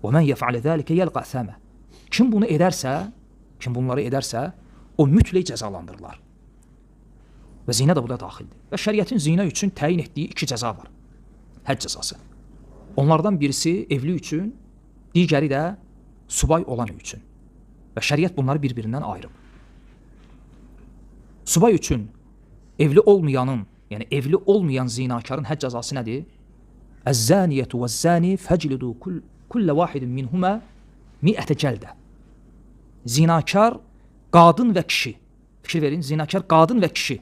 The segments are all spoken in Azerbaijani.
Və mən yef'al zalika yelqa əsama. Kim bunu edərsə, kim bunları edərsə, o mütləq cəzalandırılar. Və zina da buna daxildir. Və şəriətin zina üçün təyin etdiyi iki cəza var. Hədd cəzası. Onlardan birisi evli üçün, digəri də subay olan üçün. Və şəriət bunları bir-birindən ayırıb. Subay üçün evli olmayanın, yəni evli olmayan zinakarın hədd cəzası nədir? Əz-zaniyetu vəz-zani fəclidu kullə vahidin minhumə mi'ətə cəldə. Zinakar qadın və kişi. Fikir verin, zinakar qadın və kişi.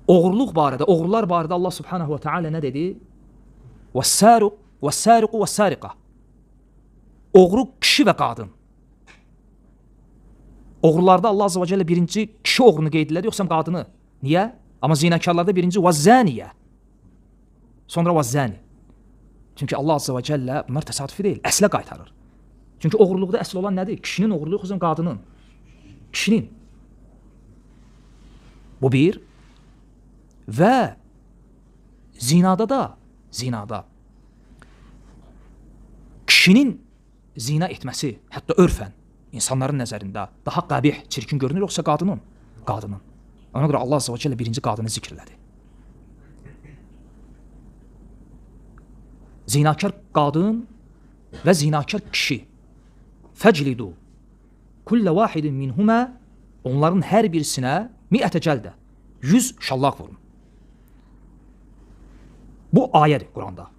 Oğurluq barədə, oğurlar barədə Allah Subhanahu və Teala nə dedi? Vəs-sariq, vəs-sariqu vəs-sariqa. Oğru kişi və qadın. Oğrularda Allah Azza və Cəllə birinci kişi oğrunu qeyd elədi, yoxsa qadını? Niyə? Amma zinakarlarda birinci vəz-zaniyə. Sonra vəz-zani. Çünki Allah Azza və Cəllə bunlar təsadüfi deyil, əslə qaytarır. Çünki oğurluqda əsl olan nədir? Kişinin oğurluğu, yoxsa qadının? Kişinin. Bu bir. Və zinada da, zinada kişinin zina etməsi, hətta örfən, insanların nəzərində daha qəbih, çirkin görünür, yoxsa qadının? Qadının. Ona görə Allah Azza və Cəllə birinci qadını zikr elədi. Zinakar qadın və zinakar kişi. Fəclidu kullə vahidin minhumə, onların hər birisinə mi'ətə cəldə, 100 şallaq vurun. Bu ayədir Quranda.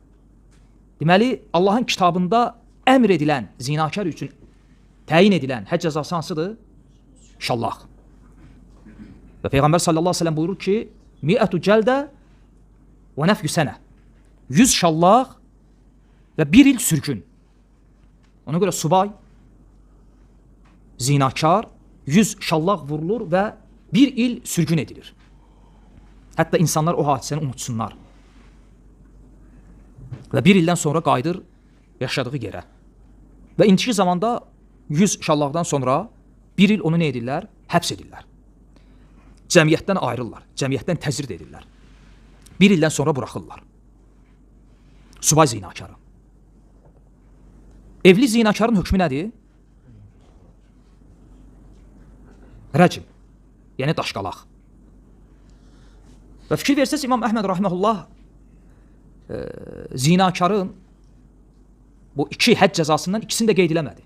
Deməli, Allahın kitabında əmr edilən, zinakar üçün təyin edilən hədd cəzası hansıdır? Şallaq. Və Peyğəmbər sallallahu aleyhi ve sellem buyurur ki, mi'ətü cəldə və nəfyü sənə. 100 şallaq və bir il sürgün. Ona görə subay, zinakar 100 şallaq vurulur və bir il sürgün edilir. Hətta insanlar o hadisəni unutsunlar. Və bir ildən sonra qayıdır yaşadığı yerə. Və indiki zamanda 100 şallaqdan sonra bir il onu nə edirlər? Həbs edirlər. Cəmiyyətdən ayrılırlar. Cəmiyyətdən təzrid edirlər. Bir ildən sonra buraxırlar. Subay zinakarı. Evli zinakarın hökmü nədir? Rəcm. Yəni daşqalaq. Və fikir versəz İmam Əhməd rahmehullah zinakarın bu iki hədd cəzasından ikisini də qeyd eləmədi.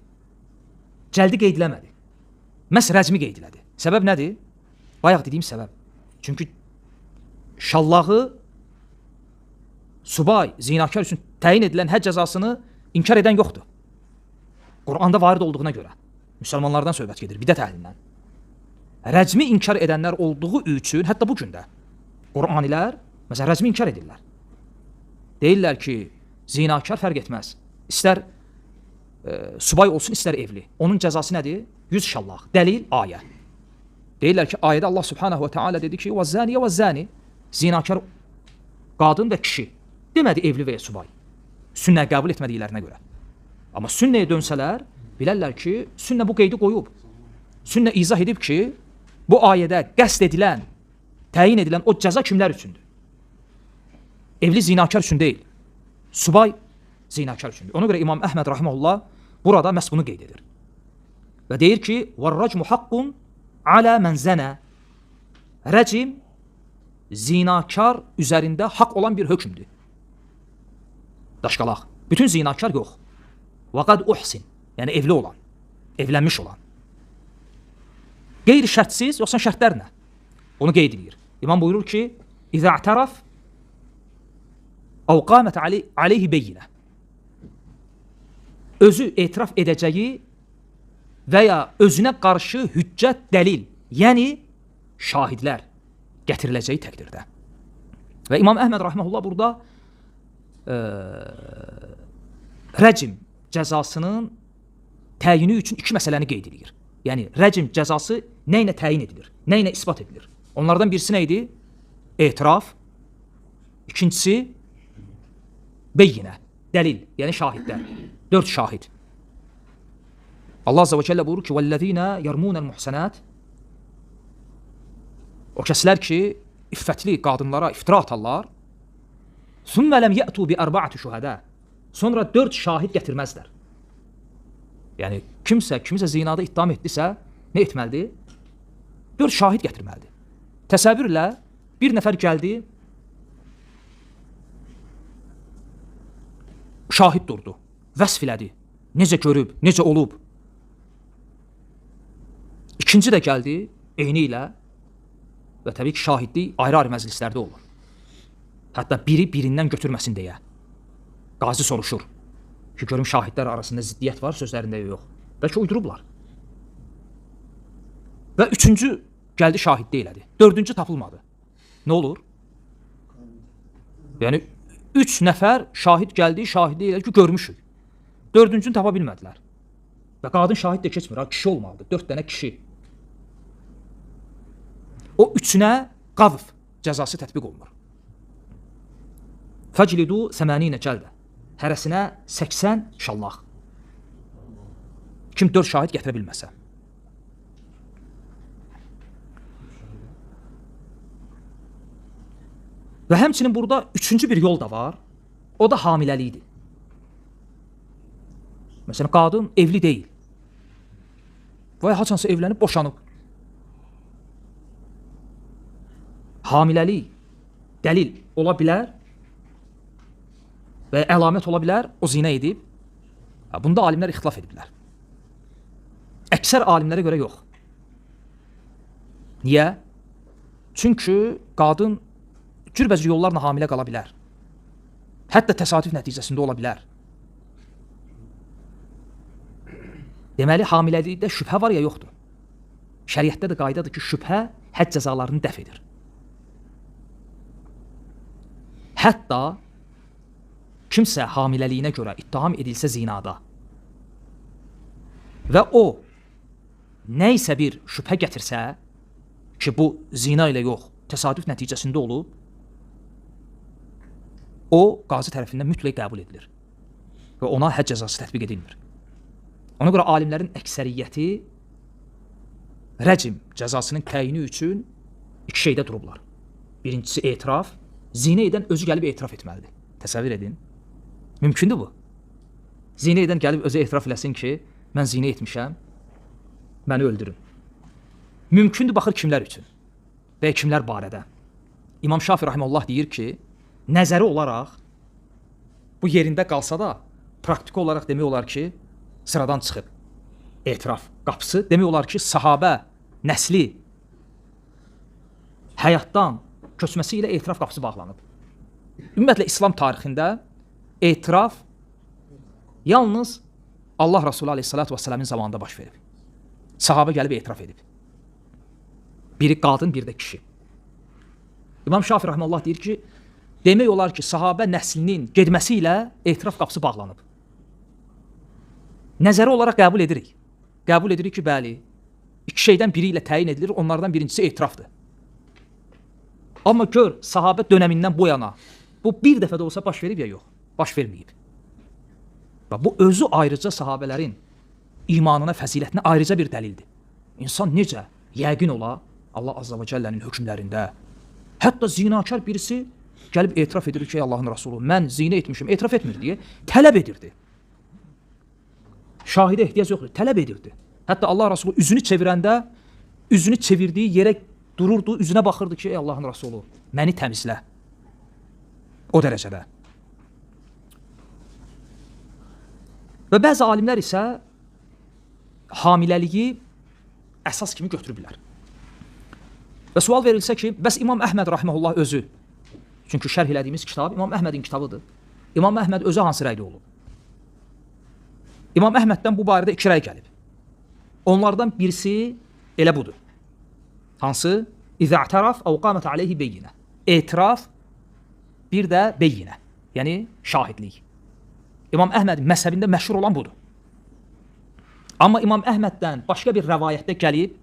Cəldi qeyd eləmədi. Məhz rəcmi qeyd elədi. Səbəb nədir? Bayaq dediyim səbəb. Çünki şallağı subay, zinakar üçün təyin edilən hədd cəzasını inkar edən yoxdur. Quranda varid olduğuna görə. Müsəlmanlardan söhbət gedir, bidət əhlindən. Rəcmi inkar edənlər olduğu üçün, hətta bu gün də Qur'anilər məsələn rəcmi inkar edirlər. Deyirlər ki, zinakar fərq etməz. İstər subay olsun, istər evli. Onun cəzası nədir? 100 şallaq. Dəlil ayə. Deyirlər ki, ayədə Allah Subhanahu və Teala dedi ki, "Və-zaniyə və-zani." Zinakar qadın və kişi. Demədi evli və ya subay. Sünnə qəbul etmədiklərinə görə. Amma sünnəyə dönsələr, bilərlər ki, sünnə bu qeydi qoyub. Sünnə izah edib ki, bu ayədə qəsd edilən, təyin edilən o cəza kimlər üçündür? Evli zinakar üçün deyil. Subay zinakar üçündür. Ona görə İmam Əhməd rahimehullah burada məhz bunu qeyd edir. Və deyir ki, "Və'r-racmu haqqun alə mən zənə." Rəcm zinakar üzərində haqq olan bir hökmdür. Daşqalaq. Bütün zinakar yox. Və qad uhsin, yəni evli olan, evlənmiş olan. Qeyri şərtsiz, yoxsa şərtlərlə? Onu qeyd edir. İmam buyurur ki, "İzə i'taraf əv qamət aleyhi beyyinə." Özü etiraf edəcəyi və ya özünə qarşı hüccət, dəlil, yəni şahidlər gətiriləcəyi təqdirdə. Və İmam Əhməd rahmehullah burada rəcm cəzasının təyini üçün iki məsələni qeyd edir. Yəni rəcm cəzası nə ilə təyin edilir, nə ilə isbat edilir? Onlardan birisi nə idi? Etiraf. İkincisi beyyinə, dəlil, yəni şahidlər. 4 şahid. Allah Azza və Cəllə buyurur ki, "Vəllezina yermunel muhsanat." O kəslər ki, iffətli qadınlara iftira atarlar. "Sümme lem ye'tu bi arba'ati şuhada." Sonra 4 şahid gətirməzlər. Yəni kimsə kimisə zinada ittiham etdisə, nə etməlidir? 4 şahid gətirməlidir. Təsəvvürlə bir nəfər gəldi, şahid durdu, vəsf elədi. Necə görüb, necə olub. İkinci də gəldi, eyni ilə və təbii ki, şahidlik ayrı-ayrı məclislərdə olur. Hətta biri birindən götürməsin deyə. Qazi soruşur ki, görüm şahidlər arasında ziddiyyət var, sözlərində yox. Bəlkə uydurublar. Və üçüncü gəldi şahidlik elədi. Dördüncü tapılmadı. Nə olur? Yəni, 3 nəfər şahid gəldi, şahidlik elədi ki, görmüşük. Dördüncünü tapa bilmədilər. Və qadın şahid də keçmir, ha, kişi olmalıdır. 4 dənə kişi. O üçünə qazf cəzası tətbiq olunur. Fəclidu səməninə cəldə. Hərəsinə 80 şallaq. Kim 4 şahid gətirə bilməsə. Və həmçinin burada üçüncü bir yol da var. O da hamiləlikdir. Məsələn, qadın evli deyil. Və ya haçansa evlənib, boşanıb. Hamiləlik dəlil ola bilər və əlamət ola bilər, o zinə edib. Bunda alimlər ixtilaf ediblər. Əksər alimlərə görə yox. Niyə? Çünki qadın cürbəcür yollarla hamilə qala bilər. Hətta təsadüf nəticəsində ola bilər. Deməli, hamiləlikdə şübhə var ya yoxdur. Şəriətdə də qaydadır ki, şübhə hədd cəzalarını dəf edir. Hətta kimsə hamiləliyinə görə ittiham edilsə zinada və o nə isə bir şübhə gətirsə ki, bu zina ilə yox, təsadüf nəticəsində olub, o qazi tərəfindən mütləq qəbul edilir və ona hədd cəzası tətbiq edilmir. Ona görə alimlərin əksəriyyəti rəcm cəzasının təyini üçün iki şeydə durublar. Birincisi etiraf, zinə edən özü gəlib etiraf etməlidir. Təsəvvür edin. Mümkündür bu. Zinə edən gəlib özü etiraf eləsin ki, mən zinə etmişəm, məni öldürün. Mümkündür, baxır kimlər üçün və kimlər barədə. İmam Şafi rahimehullah deyir ki, nəzəri olaraq bu yerində qalsa da, praktiki olaraq demək olar ki, sıradan çıxıb etiraf qapısı. Demək olar ki, sahabə nəsli həyatdan köçməsi ilə etiraf qapısı bağlanıb. Ümumiyyətlə, İslam tarixində etiraf yalnız Allah Resulü aleyhissalatu vesselamın zamanında baş verib. Sahabə gəlib etiraf edib. Biri qadın, bir də kişi. İmam Şafi rahimehullah deyir ki, demək olar ki, sahabə nəslinin gedməsi ilə etiraf qapısı bağlanıb. Nəzəri olaraq qəbul edirik. Qəbul edirik ki, bəli, iki şeydən biri ilə təyin edilir, onlardan birincisi etirafdır. Amma gör, sahabə dönəmindən bu yana bu bir dəfə də olsa baş verib ya yox, baş verməyib. Və bu özü ayrıca sahabələrin imanına, fəzilətinə ayrıca bir dəlildir. İnsan necə yəqin ola Allah Azza və Cəllənin hökmlərində. Hətta zinakar birisi gəlib etiraf edir ki, Allahın Rasulü, mən zinə etmişim, etiraf etmir deyə tələb edirdi. Şahidə ehtiyac yoxdur, tələb edirdi. Hətta Allah Rasulü üzünü çevirəndə, üzünü çevirdiyi yerə dururdu, üzünə baxırdı ki, ey Allahın Rasulü, məni təmizlə. O dərəcədə. Və bəzi alimlər isə hamiləliyi əsas kimi götürüblər. Və sual verilsə ki, bəs İmam Əhməd rahimehullah özü, çünki şərh elədiyimiz kitab İmam Əhmədin kitabıdır. İmam Əhməd özü hansı rəydə olub? İmam Əhməddən bu barədə iki rəy gəlib. Onlardan birisi elə budur. Hansı? İzə ətəraf əv qamət aleyhi beyyinə. Etiraf, bir də beyyinə, yəni şahidlik. İmam Əhmədin məzhəbində məşhur olan budur. Amma İmam Əhməddən başqa bir rəvayətdə gəlib,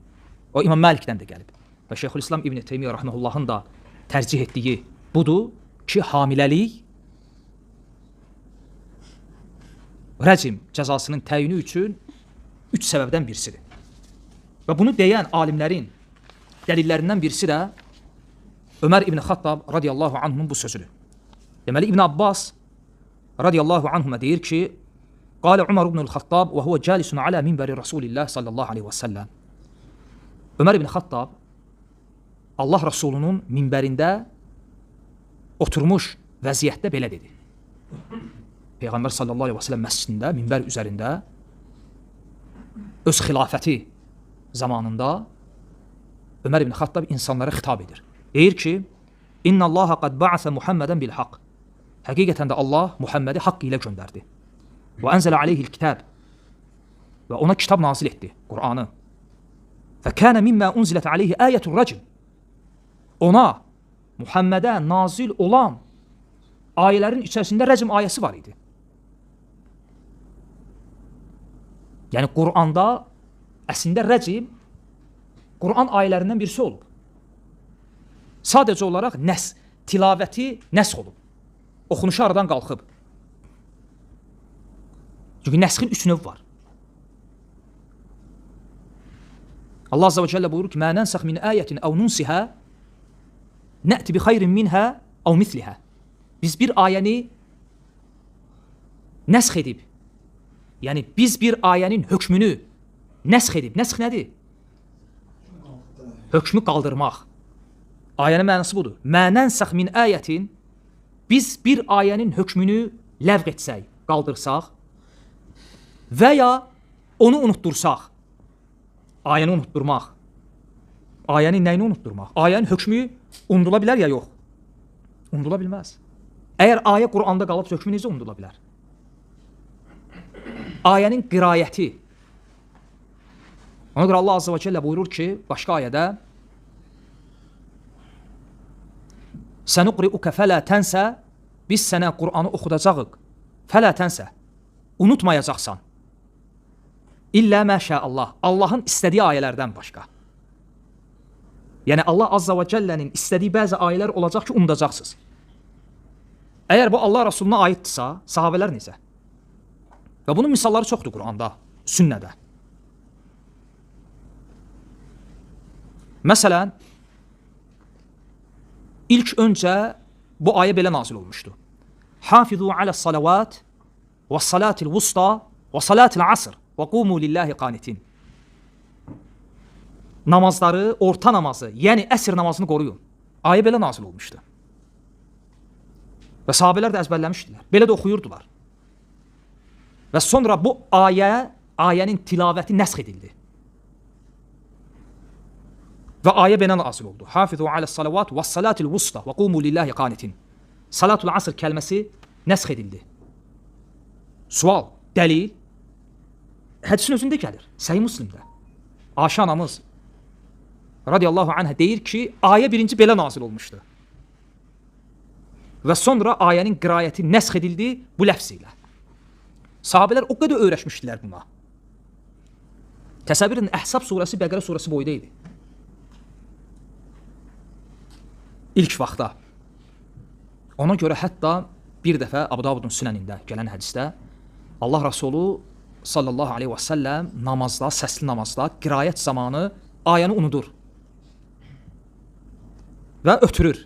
o İmam Məlikdən də gəlib. Və Şeyxülislam İbn Teymiyyə rahimehullahın da tərcih etdiyi budur ki, hamiləlik rəcm cəzasının təyini üçün 3 səbəbdən birisidir. Və bunu deyən alimlərin dəlillərindən birisi də Ömər İbn Xattab radiyallahu anhunun bu sözüdür. Deməli, İbn Abbas radiyallahu anhuma deyir ki, Qalə Umar ibn el-Xattab və huvə calisun alə minbəri Rasulillah sallallahu aleyhi və səlləm. Ömər ibn Xattab Allah Rasulunun minbərində oturmuş vəziyyətdə belə dedi. Peyğəmbər sallallahu aleyhi və səlləm məscidində, minbər üzərində öz xilafəti zamanında Ömər ibn Xattab insanlara xitab edir. Deyir ki, İnna Allaha qad ba'asa Muhammedən bil haqq. Həqiqətən də Allah Muhammədi haqq ilə göndərdi. Və ənzələ aleyhil kitab. Və ona kitab nazil etdi, Qur'anı. Fəkənə mimmə unzilət aleyhi ayətur rəcm. Ona, Muhammədə nazil olan ayələrin içərisində rəcm ayəsi var idi. Yəni Qur'anda əslində rəcm Qur'an ayələrindən birisi olub. Sadəcə olaraq tilavəti nəsx olub. Oxunuşu aradan qalxıb. Çünki nəsxin üç növ var. Allah Azza və Cəllə buyurur ki, Mə nənsəx min ayətin əv nunsihə nə'ti bi xeyrin minhə əv mislihə. Biz bir ayəni nəsx edib, yəni biz bir ayənin hökmünü nəsx edib. Nəsx nədir? Hökmü qaldırmaq. Ayənin mənası budur. Mə nənsəx min ayətin, biz bir ayənin hökmünü ləğv etsək, qaldırsaq və ya onu unutdursaq, ayəni unutdurmaq. Ayənin nəyini unutdurmaq? Ayənin hökmü unudula bilər ya yox? Unudula bilməz. Əgər ayə Quranda qalıbsa, hökmü necə unudula bilər? Ayənin qirayəti. Ona görə Allah Azza və Cəllə buyurur ki, başqa ayədə Sənuqri'uke fələ tənsə, biz sənə Qur'anı oxudacağıq. Fələ tənsə, unutmayacaqsan. İllə məşəallah, Allahın istədiyi ayələrdən başqa. Yəni Allah Azza və Cəllənin istədiyi bəzi ayələr olacaq ki, unudacaqsınız. Əgər bu Allah Rasuluna aiddirsə, sahabələr necə? Və bunun misalları çoxdur Qur'anda, sünnədə. Məsələn, ilk öncə bu ayə belə nazil olmuşdu. Hafizu aləs-salavat və salatil vusta və salatil asr və qumu lillahi qanitin. Namazları, orta namazı, yəni əsr namazını qoruyun. Ayə belə nazil olmuşdu. Və sahabələr də əzbərləmişdilər. Belə də oxuyurdular. Və sonra bu ayənin tilavəti nəsx edildi. Və ayə belə nazil oldu. Hafizu aləs-salavat və salatil vusta və qumu lillahi qanitin. Salatul asr kəlməsi nəsx edildi. Sual, dəlil hədisin özündə gəlir. Səhih Müslimdə. Ayşə anamız radiyallahu anhə deyir ki, ayə birinci belə nazil olmuşdu. Və sonra ayənin qirayəti nəsx edildi bu ləfz ilə. Sahabələr o qədər öyrəşmişdilər buna. Təsəvvür edin, Əhzab surəsi Bəqərə surəsi boyda idi. İlk vaxtda. Ona görə hətta bir dəfə Abu Davudun Sünənində gələn hədisdə Allah Rasulü sallallahu aleyhi və səlləm namazda, səsli namazda, qirayət zamanı ayəni unudur və ötürür.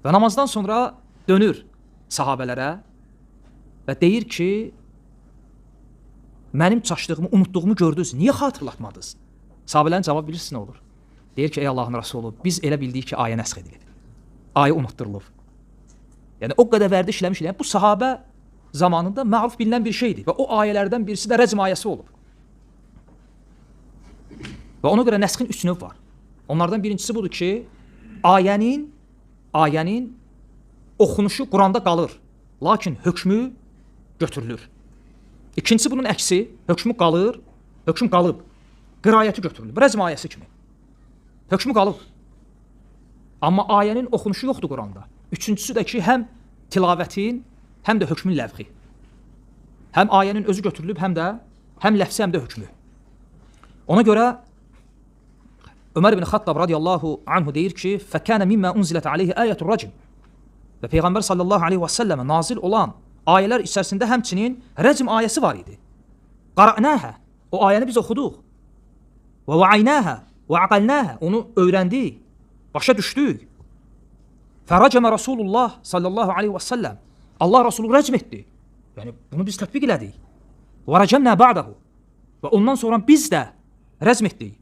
Və namazdan sonra dönür sahabələrə və deyir ki, mənim çaşdığımı, unutduğumu gördünüz, niyə xatırlatmadınız? Sahabələrin cavabı bilirsiniz nə olur? Deyir ki, ey Allahın Rasulü, biz elə bildik ki, ayə nəsx edilib. Ayə unutdurulub. Yəni o qədər vərdiş eləmiş, yəni, bu sahabə zamanında məruf bilinən bir şeydir və o ayələrdən birisi də rəcm ayəsi olub. Və ona görə nəsxin üç növ var. Onlardan birincisi budur ki, ayənin oxunuşu Quranda qalır, lakin hökmü götürülür. İkincisi bunun əksi, hökmü qalır, hökm qalıb, qirayəti götürülür. Rəcm ayəsi kimi. Hökmü qalıb. Amma ayənin oxunuşu yoxdur Quranda. Üçüncüsü də ki, həm tilavətin, həm də hökmün ləvği. Həm ayənin özü götürülüb, həm də həm ləfsi, həm də hökmü. Ona görə Ömər ibn Xattab radiyallahu anhu deyir ki, "Fəkənə mimmə unzilət aleyhi ayətur racm." Və Peyğəmbər sallallahu aleyhi və səlləmə nazil olan ayələr içərisində həmçinin rəcm ayəsi var idi. Qara'nəhə, o ayəni biz oxuduq. Və vəaynəhə və aqalnəhə, onu öyrəndik, başa düşdük. Fəracəmə Rasulullah sallallahu aleyhi və səlləm. Allah Rasulü rəcm etdi. Yəni bunu biz tətbiq elədik. Və rəcəmnə ba'dahu. Və ondan sonra biz də rəcm etdik.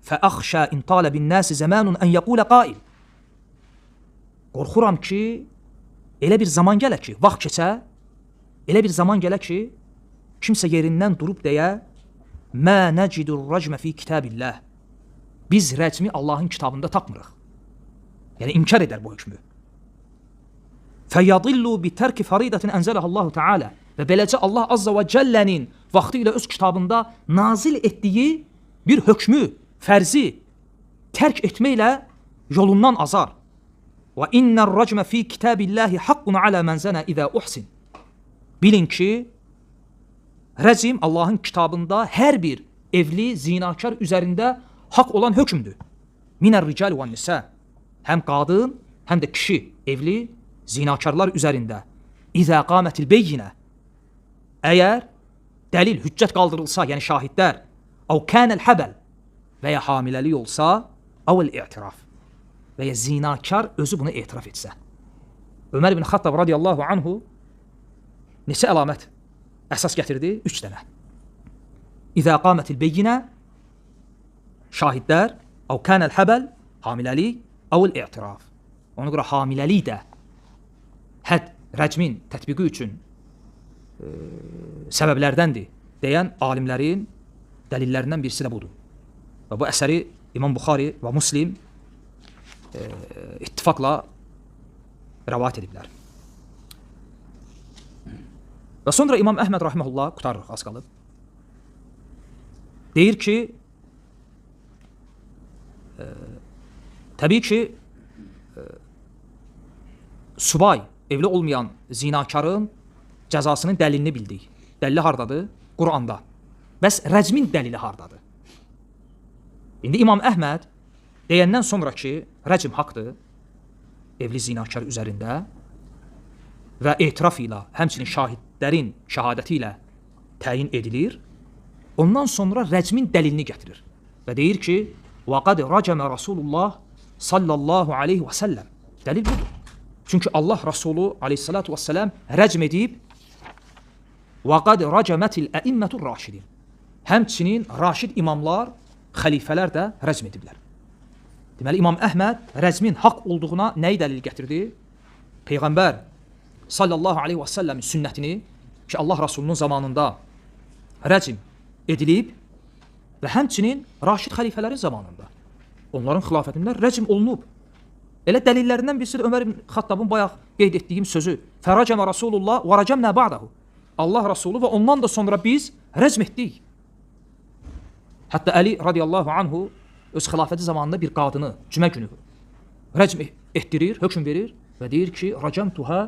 Fəəxşə in talə bin-nasi zamanun ən yəqulə qail. Qorxuram ki, elə bir zaman gələ ki, vaxt keçə, elə bir zaman gələ ki, kimsə yerindən durub deyə, Mə nəcidur rəcmə fi kitabillah. Biz rəcmi Allahın kitabında tapmırıq. Yəni inkar edər bu hökmü. Fəyadillu bi tərki faridatin ənzələha Allahu Teala. Və beləcə Allah Azza və Cəllənin vaxtı ilə öz kitabında nazil etdiyi bir hökmü, fərzi tərk etməklə yolundan azar. Və innər rəcmə fi kitabillahi haqqun alə mən zənə izə uhsin. Bilin ki, rəcm Allahın kitabında hər bir evli zinakar üzərində haqq olan hökmdür. Minər rical və nisə. Həm qadın, həm də kişi evli zinakarlar üzərində. İzə qamətil beyyinə. Əgər dəlil, hüccət qaldırılsa, yəni şahidlər, əv kənəl həbəl və ya hamiləlik olsa, əvəl etiraf və ya zinakar özü bunu etiraf etsə. Ömər ibn Xattab radiyallahu anhu neçə əlamət əsas gətirdi? 3 dənə. İzə qamətil beyyinə, şahidlər, əv kənəl həbəl, hamiləlik, əvəl etiraf. Ona görə hamiləlik də hədd, rəcmin tətbiqi üçün səbəblərdəndir deyən alimlərin dəlillərindən birisi də budur. Və bu əsəri İmam Buxari və Muslim ittifaqla rəvayət ediblər. Və sonra İmam Əhməd rahimehullah, qurtarırıq, az qalıb. Deyir ki, təbii ki, subay, evli olmayan zinakarın cəzasının dəlilini bildik. Dəlili hardadır? Quranda. Bəs rəcmin dəlili hardadır? İndi İmam Əhməd deyəndən sonra ki, rəcm haqdır evli zinakar üzərində və etiraf ilə, həmçinin şahidlərin şəhadəti ilə təyin edilir, ondan sonra rəcmin dəlilini gətirir və deyir ki, وَقَدْ رَجَمَ Rasulullah sallallahu aleyhi və səlləm. Dəlil budur. Çünki Allah Rasulü aleyhissalatu vesselam rəcm edib وَقَدْ رَجَمَتِ الْأَئِمَّةُ الرَّاشِدِينَ. Həmçinin raşid imamlar, xəlifələr də rəcm ediblər. Deməli, İmam Əhməd rəcmin haqq olduğuna nəyi dəlil gətirdi? Peyğəmbər sallallahu aleyhi və səlləmin sünnətini ki, Allah Rasulunun zamanında rəcm edilib və həmçinin raşid xəlifələrin zamanında onların xilafətində rəcm olunub. Elə dəlillərindən birisi də Ömər ibn Xattabın bayaq qeyd etdiyim sözü. Fəracəmə Rasulullah və rəcəmnə ba'dahu. Allah Rasulü və ondan da sonra biz rəcm etdik. Hətta Əli radiyallahu anhu öz xilafəti zamanında bir qadını cümə günü rəcm etdirir, hökm verir və deyir ki, rəcəmtuhə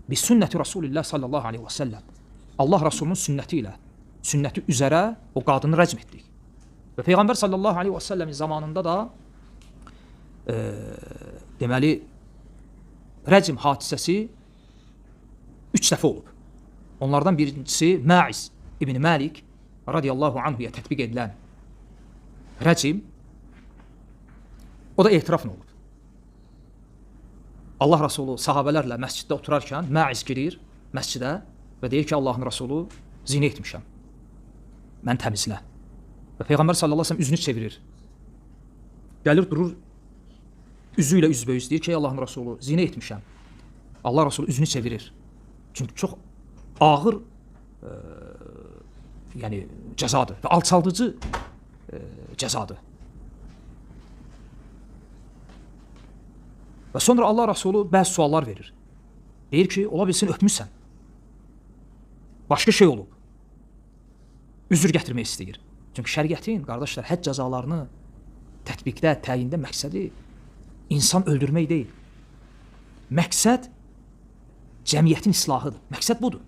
bi sünnəti Rasulillah sallallahu aleyhi və səlləm. Allah Rasulunun sünnəti ilə, sünnəti üzərə o qadını rəcm etdik. Və Peyğəmbər sallallahu aleyhi və səlləmin zamanında da deməli, rəcm hadisəsi 3 dəfə olub. Onlardan birincisi Maiz ibn Malik radiyallahu anhuya tətbiq edilən rəcm, o da etirafla olub. Allah Rasulü sahabələrlə məsciddə oturarkən Maiz girir məscidə və deyir ki, Allahın Rasulü zinə etmişəm, mən təmizlə. Və Peyğəmbər sallallahu aleyhi ve sellem üzünü çevirir. Gəlir, durur, üzü ilə üzbəyüz, deyir ki, Allahın Rasulü zinə etmişəm. Allah Rasulü üzünü çevirir. Çünki çox ağır yəni cəzadır və alçaldıcı cəzadır. Və sonra Allah Rasulü bəzi suallar verir. Deyir ki, ola bilsin öpmüsən. Başqa şey olub. Üzür gətirmək istəyir. Çünki şəriətin, qardaşlar, hədd cəzalarını tətbiqdə, təyində məqsədi insan öldürmək deyil. Məqsəd cəmiyyətin islahıdır. Məqsəd budur.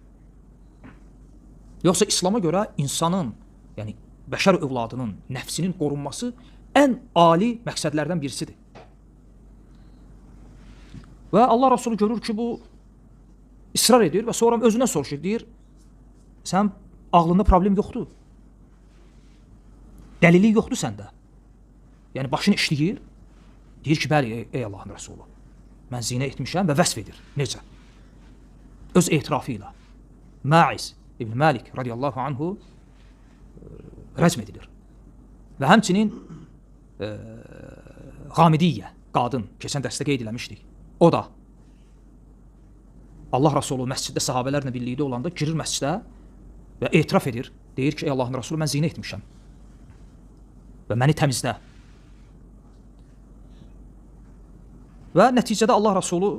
Yoxsa İslama görə insanın, yəni bəşər övladının, nəfsinin qorunması ən ali məqsədlərdən birisidir. Və Allah Rasulü görür ki, bu israr edir və sonra özünə soruşur, deyir, sən ağlında problem yoxdur. Dəlili yoxdur səndə. Yəni başını işləyir, deyir ki, bəli, ey Allahın Rasulü, mən zinə etmişəm və vəsf edir. Necə? Öz etirafı ilə Maiz İbn Malik radiyallahu anhu rəcm edilir. Və həmçinin Qamidiyyə qadın, keçən dərsdə qeyd eləmişdik. O da Allah Rasulü məsciddə sahabələrlə birlikdə olanda girir məscidə və etiraf edir. Deyir ki, ey Allahın Rasulü, mən zinə etmişəm və məni təmizlə. Və nəticədə Allah Rasulü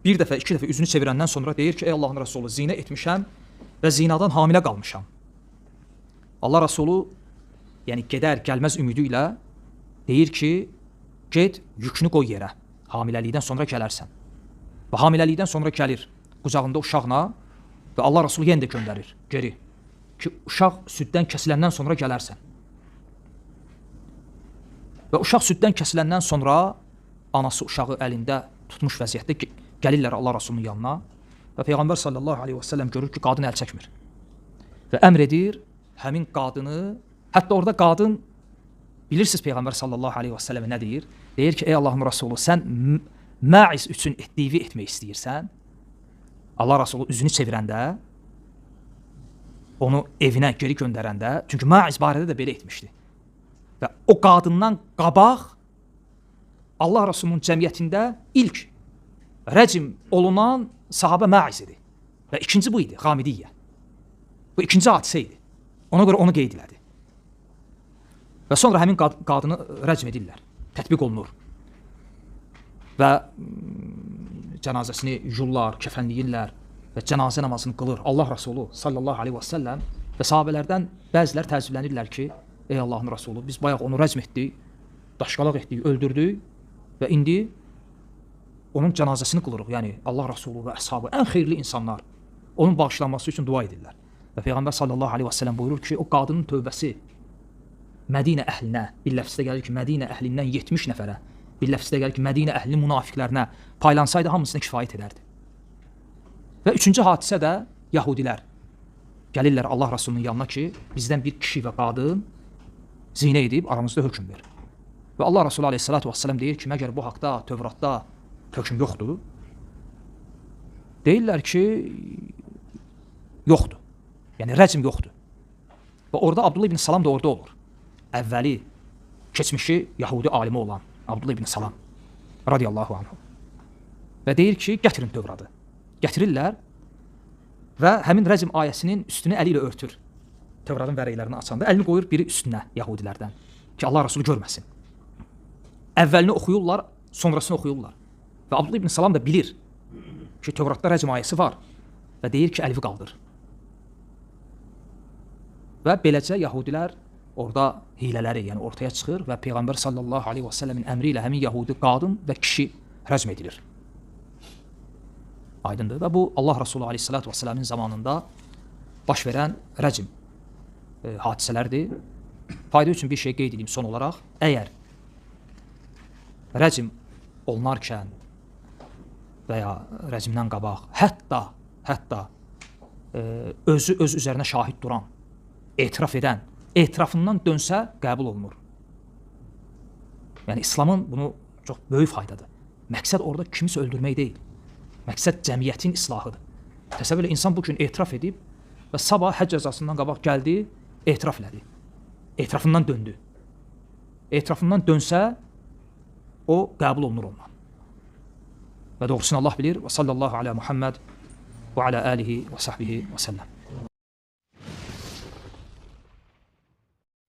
bir dəfə, iki dəfə üzünü çevirəndən sonra deyir ki, ey Allahın Rasulü, zinə etmişəm və zinadan hamilə qalmışam. Allah Rasulü, yəni gedər, gəlməz ümidi ilə deyir ki, get, yükünü qoy yerə, hamiləlikdən sonra gələrsən. Və hamiləlikdən sonra gəlir qucağında uşaqla və Allah Rasulü yenə də göndərir geri ki, uşaq süddən kəsiləndən sonra gələrsən. Və uşaq süddən kəsiləndən sonra anası uşağı əlində tutmuş vəziyyətdə gəlirlər Allah Rasulunun yanına və Peyğəmbər sallallahu aleyhi və səlləm görür ki, qadın əl çəkmir. Və əmr edir həmin qadını, hətta orada qadın, bilirsiniz Peyğəmbər sallallahu aleyhi və səlləmə nə deyir? Deyir ki, ey Allahın Rasulü, sən Maiz üçün etdiyi etmək istəyirsən. Allah Rasulü üzünü çevirəndə, onu evinə geri göndərəndə, çünki Maiz barədə də belə etmişdi. Və o qadından qabaq Allah Rasulunun cəmiyyətində ilk rəcm olunan sahabə Maiz idi. Və ikinci bu idi, Qamidiyyə. Bu ikinci hadisə idi. Ona görə onu qeyd elədi. Və sonra həmin qadını rəcm edirlər, tətbiq olunur. Və cənazəsini yuyurlar, kəfənləyirlər və cənazə namazını qılır Allah Rasulü sallallahu aleyhi və səlləm və sahabələrdən bəzilər təəccüblənirlər ki, ey Allahın Rasulü, biz bayaq onu rəcm etdik, daşqalaq etdik, öldürdük və indi onun cənazəsini qılırıq. Yəni Allah Rasulü və əshabı ən xeyirli insanlar onun bağışlanması üçün dua edirlər. Və Peyğəmbər sallallahu aleyhi və səlləm buyurur ki, o qadının tövbəsi Mədinə əhlinə, bir ləfzdə gəlir ki, Mədinə əhlindən 70 nəfərə, bir ləfzdə gəlir ki, Mədinə əhlinin münafiqlərinə paylansaydı hamısına kifayət edərdi. Və üçüncü hadisə də Yahudilər gəlirlər Allah Rasulunun yanına ki, bizdən bir kişi və qadın zinə edib aramızda hökm ver. Və Allah Rasulü aleyhissalatu vesselam deyir ki, məgər bu haqda Tövratda hökm yoxdur? Deyirlər ki, yoxdur. Yəni rəcm yoxdur. Və orada Abdullah ibn Salam da orada olur. Əvvəli, keçmişi Yahudi alimi olan Abdullah ibn Salam radiyallahu anhu. Və deyir ki, gətirin Tövratı. Gətirirlər və həmin rəcm ayəsinin üstünü əli ilə örtür. Tövratın vərəqlərini açanda əlini qoyur biri üstünə Yahudilərdən ki, Allah Rasulü görməsin. Əvvəlini oxuyurlar, sonrasını oxuyurlar. Və Abdullah ibn Salam da bilir ki, Tövratda rəcm ayəsi var və deyir ki, əlivi qaldır. Və beləcə Yahudilər orada hilələri, yəni ortaya çıxır və Peyğəmbər sallallahu aleyhi və səlləmin əmri ilə həmin Yahudi qadın və kişi rəcm edilir. Aydındır. Və bu Allah Rasulü aleyhissalatu vesselamın zamanında baş verən rəcm hadisələrdir. Fayda üçün bir şey qeyd edeyim son olaraq. Əgər rəcm olunarkən və ya rəcmdən qabaq, hətta özü öz üzərinə şahid duran, etiraf edən, etirafından dönsə qəbul olunur. Yəni İslamın bunu çox böyük faydadır. Məqsəd orada kimisə öldürmək deyil. Məqsəd cəmiyyətin islahıdır. Təsəvvür elə, insan bu gün etiraf edib və sabah hədd cəzasından qabaq gəldi, etiraf elədi. Etirafından döndü. Etirafından dönsə, o qəbul olunur ondan. Və doğrusunu Allah bilir. Və sallallahu alə Muhammed və alə alihi və sahbihi və səlləm.